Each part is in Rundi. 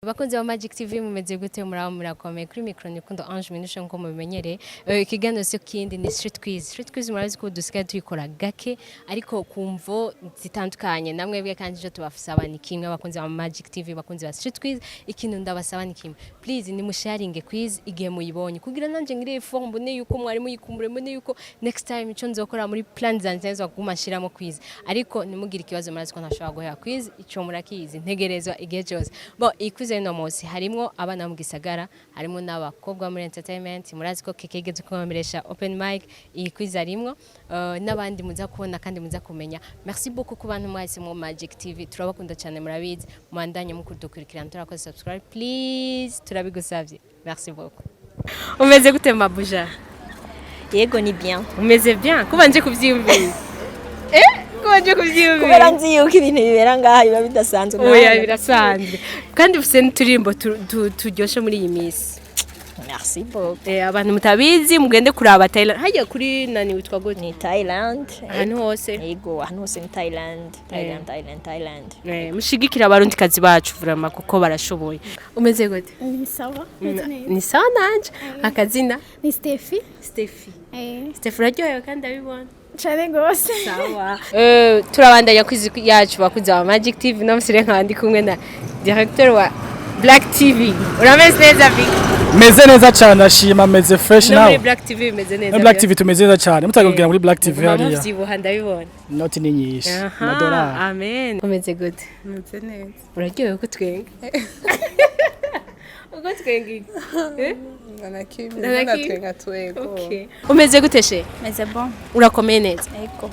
Bakunzi ba Magic TV, mumeze gute? Muraho, murakomeye? Kuri micro ni Rukundo Ange Minushe, nkuko mubimenyereye. Ikiganiro cyo kindi ni Street Quiz. Street Quiz murabizi ko dusigaye tuyikora gake, ariko ku mvo zitandukanye namwebwe. Kandi icyo tubasaba ni kimwe, abakunzi ba Magic TV, bakunzi ba Street Quiz, ikintu ndabasaba ni kimwe: please, ni musharinge quiz igihe muyibonye, kugira nanje ngire effort, mbone yuko mwari muyikumbure, mbone yuko next time ico nzokora muri plan zanje nzo kuguma nshiramo quiz. Ariko nimugire ikibazo, murazi ko ntashobora guhera quiz, ico murakizi, ntegerezwa igihe cyose. Bon, iyi quiz y'uno munsi harimwo abana bo mu gisagara, harimo n'abakobwa muri entertainment. Murazi ko Keke igeze kubameresha open mic, iyi quiz harimwo n'abandi muza kubona kandi muza kumenya. Merci beaucoup ku bantu mwese mu Magic TV, turabakunda cyane, murabizi. Mwandanye mukudukurikirana, turakoze. Subscribe please, turabigusavye. Merci beaucoup. Umeze gute, mabuja? Yego, ni bien. Umeze bien? Kubanje kuvyiyumvira, kubanje kuvyiyumvira. Kubera nzi yuko ibintu bibera ngaha biba bidasanzwe. Oya, birasanzwe, kandi ufise n'uturirimbo turyoshe muri iyi minsi. Merci beaucoup. Abantu mutabizi, mugende kuraba Thailand hajya kuri nani, witwa gute? Ni Thailand. Ahantu hose. Yego, ahantu hose ni Thailand, Thailand, Thailand, Thailand. Mushigikira abarundikazi bacu vraiment, kuko barashoboye. Umeze gute? Ni sawa, meze neza. Ni sawa nanje. Akazina? Ni Steffi. Steffi. Eh, Steffi, uraryohewe kandi ndabibona. Cane gose. Sawa. Turabandanya quiz yacu, bakunzi ba Magic TV. No musire nkaba ndi kumwe na directeur wa Black TV. Urameze neza, Vic? Meze neza cyane, ndashima, meze fresh. No muri Nawe? Black TV bimeze neza. Muri Black TV tumeze neza cyane, mutagubwira muri Black TV hariya. Muvyibuha, ndabibona. Inoti ni nyinshi, amadolari. Amen. Umeze gute? Meze neza. Uraryohewe ko twenga? Uko twenga iki? Eh? Nana kimwe. Nana kimwe. Natwenga twego. Okay. Umeze gute, she? Meze bon. Urakomeye neza? Ego.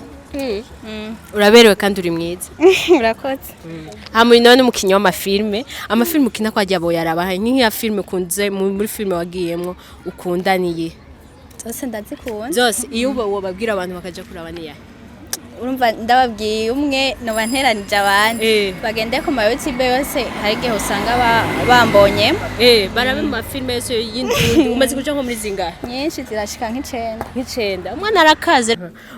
Uraberewe kandi uri mwiza. Urakoze. Hama uyu nawe ni umukinnyi w'amafilme. Amafilme ukina ko ajya boyarabaha, nk'iya filme ukunze, muri filme wagiyemwo ukunda niye? Zose ndazikunda. Zose? Iyo uba wobabwira abantu bakaja kuraba niya? Urumva ndababwiye umwe noba nteranije abandi. Bagende ku ma YouTube yose, hari igihe usanga bambonye. Barabe mu mafilme yose y'indundi. Umaze kuja nko muri zingahe? Nyinshi, zirashika nk'icenda. Nk'icenda. Umwana arakaze.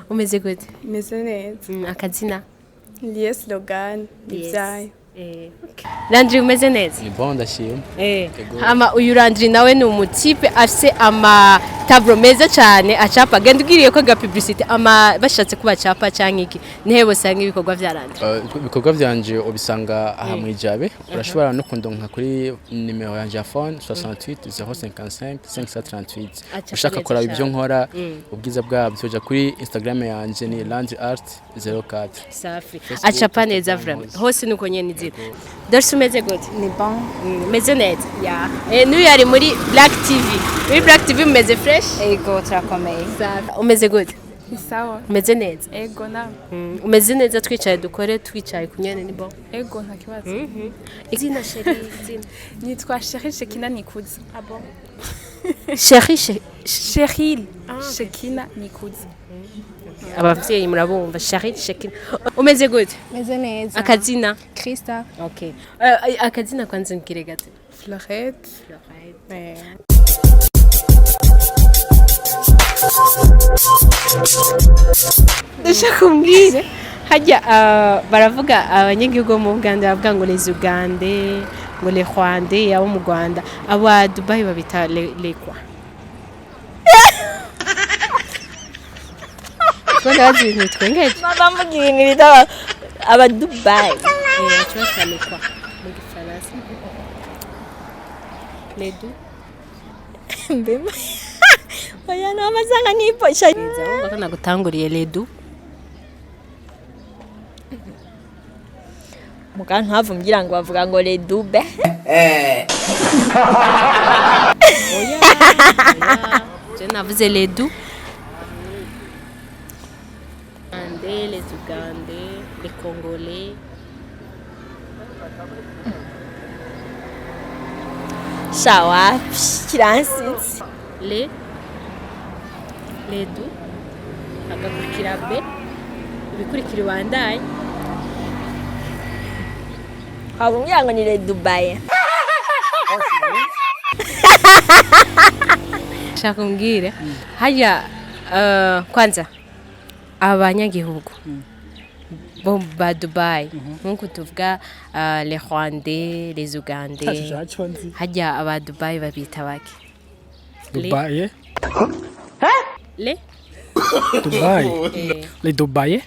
Umeze gute? Meze neza. Akazina? Yes, Logan ibyayo. Landry, umeze neza? Ni bon, ndashima. Ego. Hama uyu Landry nawe ni umutipe afise ama tableau meza cyane acapa. Genda ugiriye ko ga publicité, ama bashatse kuba capa canke iki, nihe bosanga ibikorwa vya Landry? Ibikorwa vyanje ubisanga aha mwijabe. Urashobora no kundonka kuri nimero yanje ya phone 68 055 538. Acapa Ushaka neza kuraba ibyo cane. nkora, ubwiza bwabyo, uja kuri Instagram yanje, ni Landry Art 04. Safi. Facebook, Acapa neza. Instagram, Vraiment. hose. Hose nuko nyene izina. Dorsi, umeze gute? Ni bon. Umeze neza? Ya. N'uyu ari muri Black TV. Muri Black TV mumeze fresh? Ego, turakomeye. Safi. Umeze gute? Ni sawa. Umeze neza? Ego, na. Umeze neza. Twicaye dukore, twicaye kunyene, ni bon. Ego, nta kibazo. Izina, chérie, izina? Nitwa Cheryl Shekina Nikuze. Chérie? Cheryl Shekina Nikuze. Abavyeyi murabumva, Cheryl Shekina. Umeze gute? Meze neza. Akazina? Krista. Okay. Akazina kwanza nkire gato. Florette. Eh. Ndashaka umbwire hajya baravuga abanyagihugu bo mu Buganda, bavuga ngo les Ugandais, ngo les Rwandais, abo mu Rwanda, aba Dubai babita les quoi? Ko ndabaza ibintu bitwengeje. Mama, mvuga ibintu bita aba Dubai. Baca bata les quoi mu gifaransa? Les du Mbema. Oya, no amasanga niposha. Nza ko nagutanguriye les du. Muga ntavu ngira ngo bavuga ngo les Dube. Oya, je navuze les du. Ande, les Ugandais, les Congolais. Shawa, kiransitse. Les du hagakurikira b, ibikurikira ibandaye. Waba umbwira ngo ni les Dubai. Shaka umbwire hajya, kwanza abanyagihugu Bo ba Dubai, nk'uko tuvuga les Rwandais, les Ugandais, hajya aba Dubai babita bake? Dubai. Le Dubai, les Dubai.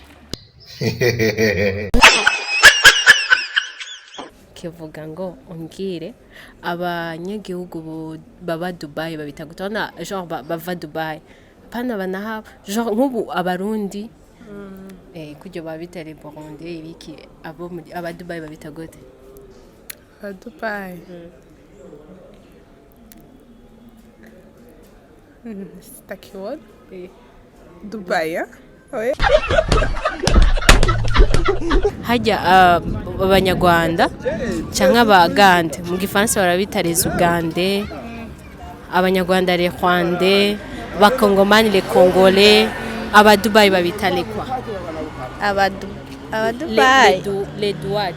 Kivuga ngo umbwire abanyagihugu baba Dubai babita gute? Urabona, genre bava Dubai, pana banahaba, genre nk'ubu Abarundi, kurya babita les Burundais, ibiki, abo muri aba Dubai babita gute? Aba Dubai. Sitakibona. Dubai, hein? Oui. Hajya Abanyarwanda cyangwa Abagande, mu Gifaransa barabita les Ugandais, Abanyarwanda les Rwandais, Abakongomani les Congolais, aba Dubai babita les quoi? Aba Dubai. Les Duat.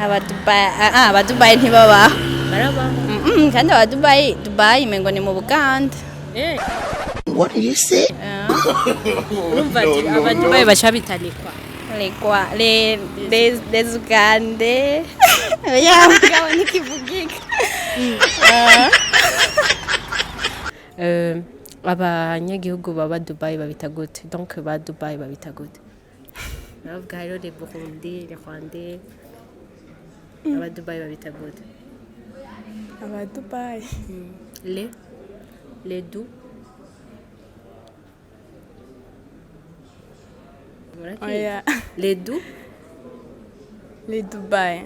Aba Dubai, aba Dubai ntibabaho. Barabaho. Kandi aba Dubai, Dubai umengo ni mu Buganda. Urumva ati aba Dubai baca bita les quoi? Les quoi? Les Ugandais. Ya mugabo ntikivugika. Abanyagihugu baba Dubai babita gute? Donc ba Dubai babita gute? Baravuga hariho les Burundais, les Rwandais, aba Dubai babita gute? Aba Dubai. Les du Murakizi? Oya. Les du Les Dubai.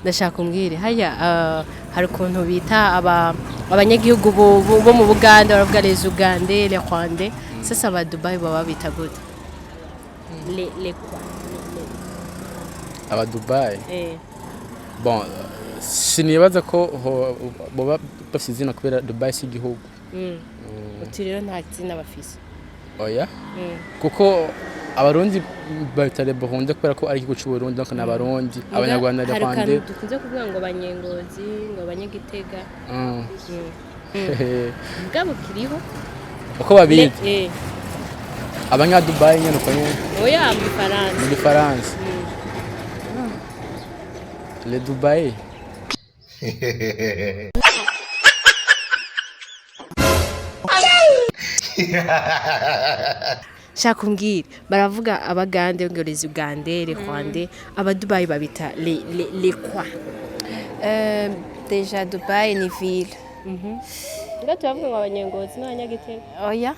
Ndashaka umbwire haya, hari ukuntu bita aba abanyagihugu bo mu Buganda, baravuga les Ugandais, les Rwandais. Sasa aba Dubai baba bita gute? Les quoi? Aba Dubai? Eh. Bon, sinibaza ko boba bafite izina kubera Dubai si igihugu. Uti rero nta zina bafise? Oya, kuko Abarundi babita les Burundais kubera ko ari igihugu c'u Burundi, donc ni Abarundi. Abanyarwanda les Hari Rwandais. akantu dukunze kuvuga ngo Abanyengozi, ngo Abanyagitega. Mugabo kiriho. Uko babita? Eh. Abanyadubai nyene uko nyene. Oya, mu Gifaransa. Mu Gifaransa les Dubai. Shaka umbwire, baravuga Abagande ngo les Ugandais, les Rwandais, Abadubayi babita les quoi? Déjà Dubai ni ville. Nga turavuga ngo Abanyengozi n'Abanyagitega. Oya,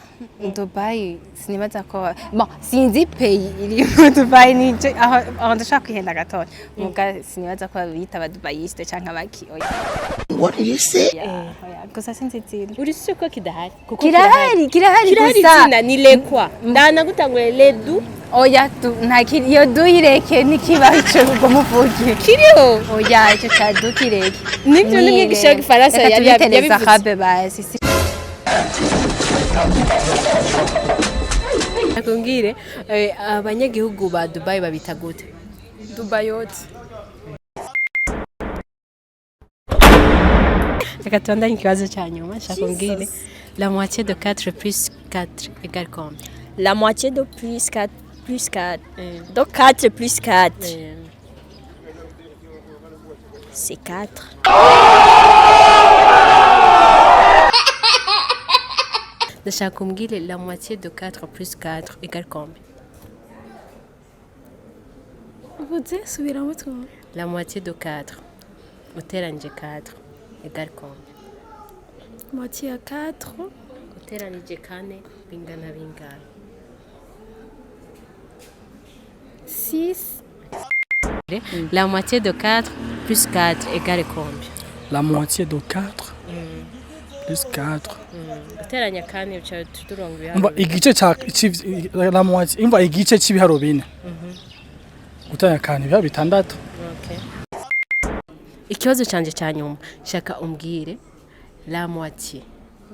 Dubai sinibaza ko, bon, sinzi pays iri mu Dubai, nije aho ndashaka kwihenda gatoya. Muga sinibaza ko bita abadubayiste canke abaki. Oya. What did you say? Oya, gusa sinzi izina. Uri sûr ko kidahari? Kuko Kirahari, kirahari. Kirahari. Gusa Izina ni les quoi? Ndanagutangure les du Oya, nta kiri iyo du ireke, nikibaho ico ubwo muvuge. Kiriho. Oya, ico ca du kireke. Nivyo n'umwigisha w'igifaransa Reka yari tubite les yabivuze. Arabes basi. Akubwire, abanyagihugu ba Dubai babita gute? Dubayot. Reka tubandanye ikibazo cya nyuma. Shaka umbwire, la moitié de 4 plus 4 égale combien? La moitié de plus 4 plus 4. Donc 4 plus 4, c'est 4. Ndashaka umbwire, la moitié de 4 plus 4 égale combien? Uvuze, subiramo twumve. La moitié de 4 uteranyije 4 égale combien? Moitié ya 4. Uteranije kane bingana bingana? 6. La moitié de 4 plus 4 égale combien? La moitié de 4 plus 4. Guteranya kane bica turongo. Umva, igice ca la moitié, umva, igice c'ibiharuro bine gutanya kane, ibiharuro bitandatu. Okay. Ikibazo canje cya nyuma, shaka umbwire, la moitié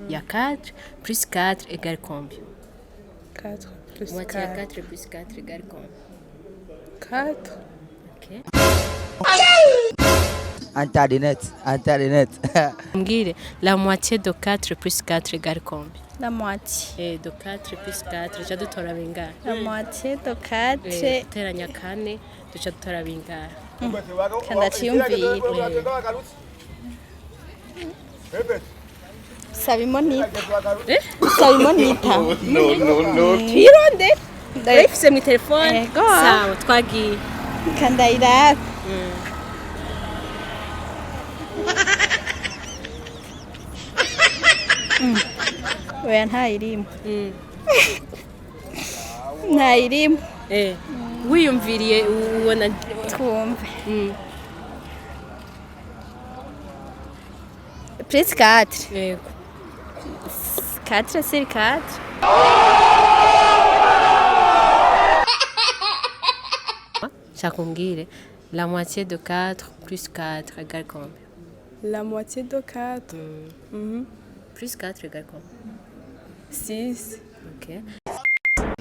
ya 4 plus 4 égale combien? 4 plus Moitié ya 4. 4 plus 4 égale combien? 4. Okay. Internet, internet. Mbwire la moitié de 4 plus 4 égale combien? La moitié. De 4 plus 4 duca dutora bingahe? La moitié de 4. Guteranya kane duca dutora bingahe? Kandaciyumvira. Sabimonita. Sabimonita. No, no, no. Twironde urayifise mu telefone? Ego. Sawa, twagiye. Kandayiraba. Oya, ntayirimo. Ntayirimo. Wiyumviriye ubona? Twumve. Plus 4. Yego. 4 sur 4. Shaka umbwire la moitié de 4 plus 4 égale combien? La moitié de 4. Plus 4 égale combien? 6. Ok.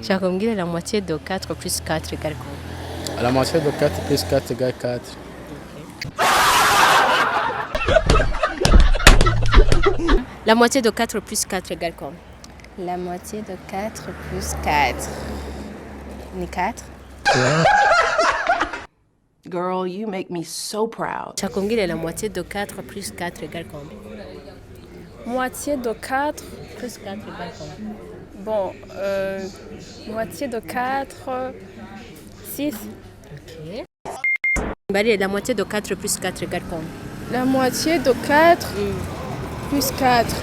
Shaka umbwire la moitié de 4 plus 4 égale combien? La moitié de 4 plus 4 égale 4. La moitié de 4 plus 4 égale combien? La moitié de 4 plus 4 ni 4. Girl, you make me so proud. Shaka umbwire la moitié de 4 plus 4 égale combien? Moitié de 4. Plus 4 égale combien? Bon, moitié de 4. 6. Ok. Mbarire la moitié de 4 plus 4 égale combien? La moitié de 4 plus 4.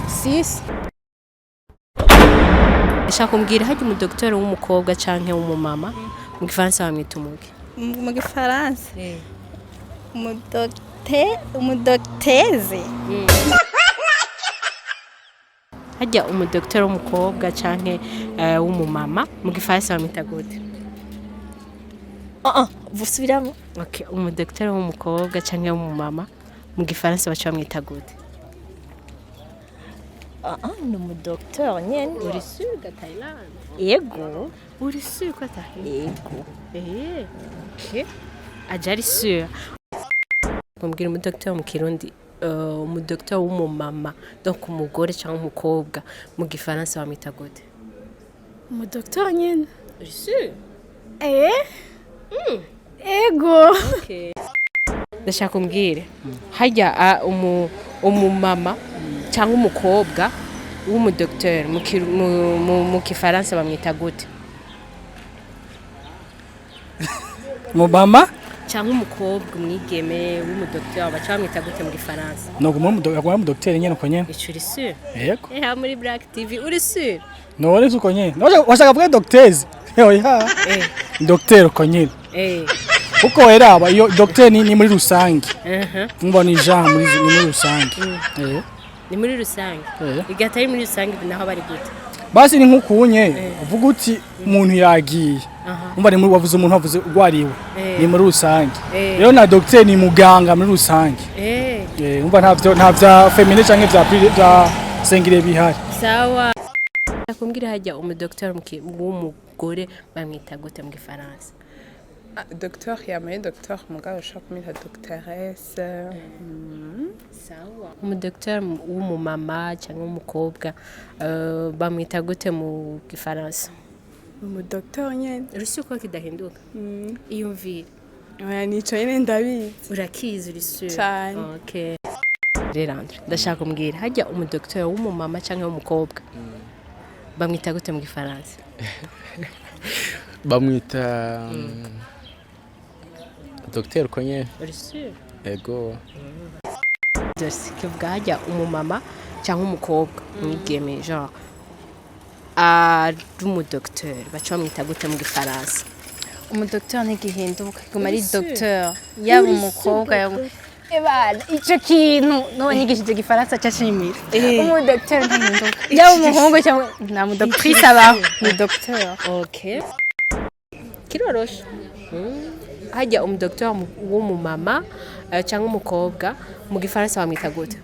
6. Shaka umbwire harya umudokiteri w'umukobwa canke w'umumama mu gifaransa bamwita umuki? Mu gifaransa. Umudokte, umudokiteze. Harya umudokiteri w'umukobwa canke w'umumama mu gifaransa bamwita gute? Ah ah, busubiramo. Okay, umudokiteri w'umukobwa canke w'umumama mu gifaransa baca bamwita gute? Ah ah, ni umudokiteri nyene. Uri sûr ga Thailand? Yego. Uri sûr ko atari? Yego. Okay. Aja ari sûr. Kumbwira umudokiteri mu Kirundi, umudokiteri w'umumama, donc umugore cyangwa umukobwa mu gifaransa bamwita gute? Umudokiteri nyene. Uri sûr? Eh? Ego. Okay. Ndashaka umbwire harya umumama cyangwa umukobwa w'umudokiteri mu gifaransa bamwita gute? Mubama. Cyangwa umukobwa umwigeme w'umudokiteri baca bamwita gute mu gifaransa? Noguma umudokiteri nyene uko nyene. Ico uri sûr? Yego. Eha, muri Black TV uri sûr? None si uko nyene? Washaka kuvuga docteurs? Oya. Docteur uko nyene. Kuko eraba iyo docteur ni muri rusange. Umva, ni Jean muri, ni muri rusange. Ni muri rusange? Igihe atari muri rusange naho bari gute? Basi ni nkukunye uvuga uti umuntu yagiye. Umva, ni muri wavuze umuntu, wavuze ugwariwe. Ni muri rusange. Rero na docteur ni muganga muri rusange. Umva, ntavyo nta vya féminin canke vya vya singulier bihari. Sawa, kumbwira hajya umudokiteri w'umugore bamwita gute mu gifaransa? Docteur yamaye docteur, mugabo ushobora kumwita doctoresse. Sawa, umudokiteri w'umumama cyangwa w'umukobwa bamwita gute mu gifaransa? Umudokiteri nyene. Uri sûr ko kidahinduka? Iyumvire. Oya, nico nyene ndabizi. Urakizi, uri sûr? Cane. Okay. Rero Andre, ndashaka kumbwira hajya umudokiteri w'umumama cyangwa w'umukobwa bamwita gute mu gifaransa? Bamwita docteur uko nyene. Uri sûr? Ego. Byose kivuga hajya umumama cyangwa umukobwa umwigeme genre ari umudokiteri baca bamwita gute mu gifaransa? Umudokiteri ntigihinduka, iguma ari Uri sûr? docteur, yaba Uri sûr, umukobwa, yaba. Ebana, ico kintu nonyigishije igifaransa cashimira. Umudokiteri ntahinduka, yaba umuhungu cyangwa nta mudoctrice abaho, ni docteur. Okay, kiroroshe. Hajya umudokiteri w'umumama cyangwa umukobwa mu gifaransa bamwita gute?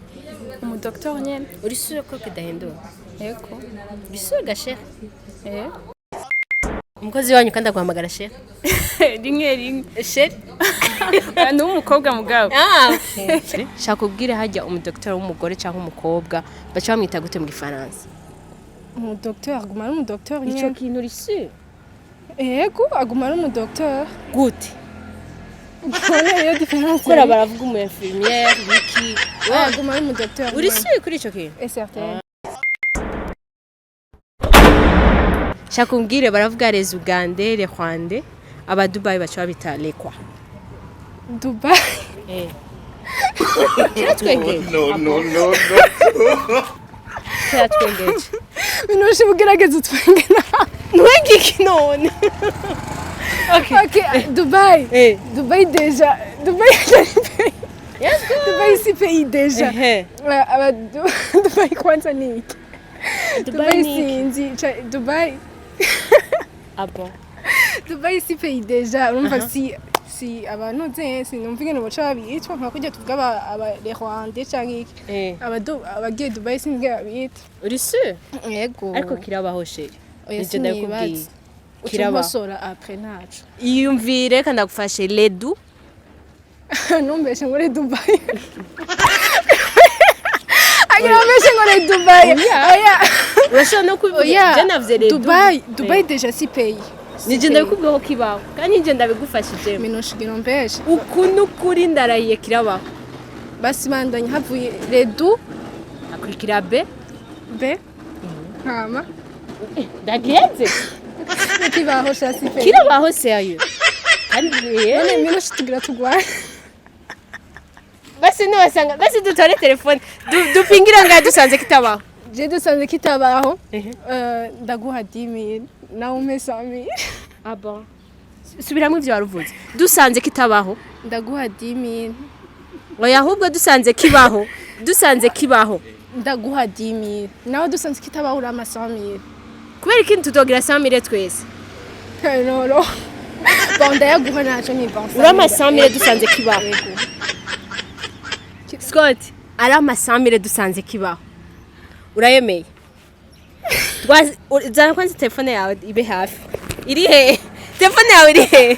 Umudokiteri nyene. Uri sûr ko kidahinduka? Yego. Uri sûr ga chérie? Eh. Umukozi wanyu kandi aguhamagara chéri? Rimwe rimwe. Chéri? Ni uw'umukobwa mugabo. Ah, okay. Shaka ubwire, hajya umudokiteri w'umugore cyangwa umukobwa baca bamwita gute mu Gifaransa? Umudokiteri aguma ari umudokiteri Ico nyene. kintu uri sûr? Ego, aguma ari umudokiteri. Gute? None iyo différence? Kubera baravuga umu infirmière wiki. Aguma ari umudokiteri. Uri sûr kuri ico kintu? Et certain. Shaka umbwire, baravuga les Ugandais, les Rwandais, aba Dubai baca babita les quoi? Dubai. Kiratwengeje. No, no, no, no. Kiratwengeje. Minushe, ugerageza utwenge nawe. Ntwenge iki none? Ok, Dubai. Eh. Dubai déjà. Dubai ari pays. Dubai si pays déjà. Ehe. Aba Dubai kwanza ni iki? Dubai ni iki? sinzi. Dubai. Ah bon. Dubai si pays déjà. Urumva si abantu ze sinumva ingene baca babitwa nka kurya tuvuga aba les Rwandais canke iki. Eh. Abagiye Dubai sinzi ingene babita. Uri sûr? Yego. Ariko kirabaho, chéri. Oya, Nivyo ndabikubwiye. sinibaza. Kirabaho. Ucunkosora après ntaco. Iyumvire kandi ndagufashe ledu. Numbeshe ngo uri Dubai. Agira mbeshe ngo uri Dubai. Oya. Urashobora no kubivuga. Oya. Je navuze ledu. Dubai, Dubai déjà si pays. Nije ndabikubwiye ko kibaho kandi nije ndabigufashije. Minushe, ugira umbeshe. Uku n'ukuri ndarahiye, kirabaho. Basi bandanye, havuye Redu. Akurikira B. B. Hama. Ndagenze. Kibaho sha, si pays. Kirabaho sérieux kandi. None Minushe, tugira tugwaye. Basi nubasanga, basi dutore telefone dupingira ngaha dusanze kitabaho. Je dusanze kitabaho. Ndaguha 10 000 nawe umpe 100 000. Ah bon. Subiramo ivyo waruvuze, dusanze kitabaho. Ndaguha 10 000. Oya, ahubwo dusanze kibaho, dusanze kibaho. Ndaguha 10 000 nawe dusanze kitabaho urampa 100 000. Kubera ikintu tutogira 100 000 twese? No, no. Bon, ndayaguha naco, ni bon. Urampa 100 000 dusanze kibaho. Scott arampa 100 000 dusanze kibaho, urayemeye? Zana kwanza telefone yawe ibe hafi. Iri he telefone yawe? Iri he?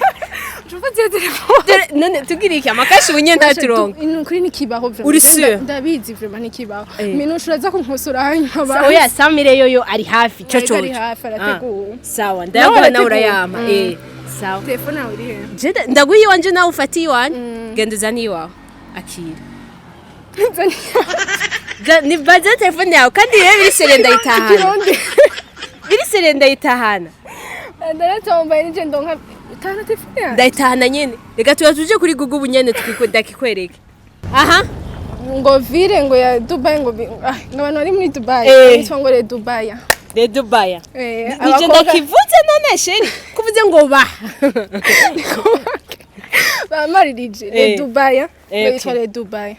Ufatiye telefone. None tugira iki amakashi ubunye ntaturonka. Ni ukuri nikibaho vraiment. Uri sûr? Ndabizi vraiment, nikibaho. Eh. Minushe, uraza kunkosora hanyuma ba. Oya, 100 000 yoyo ari hafi cyo. Yego, Cyo. ari hafi, arateguwe. Sawa, ndayaguha nawe urayampa. Mm. Eh, sawa. Telefone yawe iri he? Je ndaguha iwanje nawe ufate iwanje. Genda uzane iwawe, akira. Ni baza telefone yawe kandi rero biri sérieux, ndayitahana. Kirundi. Biri sérieux, ndayitahana. Ndaratombaye nije ndonka utana telefone yawe. Ndayitahana nyene. Reka tuba tuje kuri Google ubu nyene ndakikwereke aha. Ngo ville ngo ya Dubai ngo ngo abantu bari muri Dubai bitwa ngo le Dubai. Le Dubai. Eh, Nije abakobwa ndakivuze none, chéri, kuvuze ngo ba bamaririje le Eh. Dubai Eh, ngo bitwa okay. le Dubai.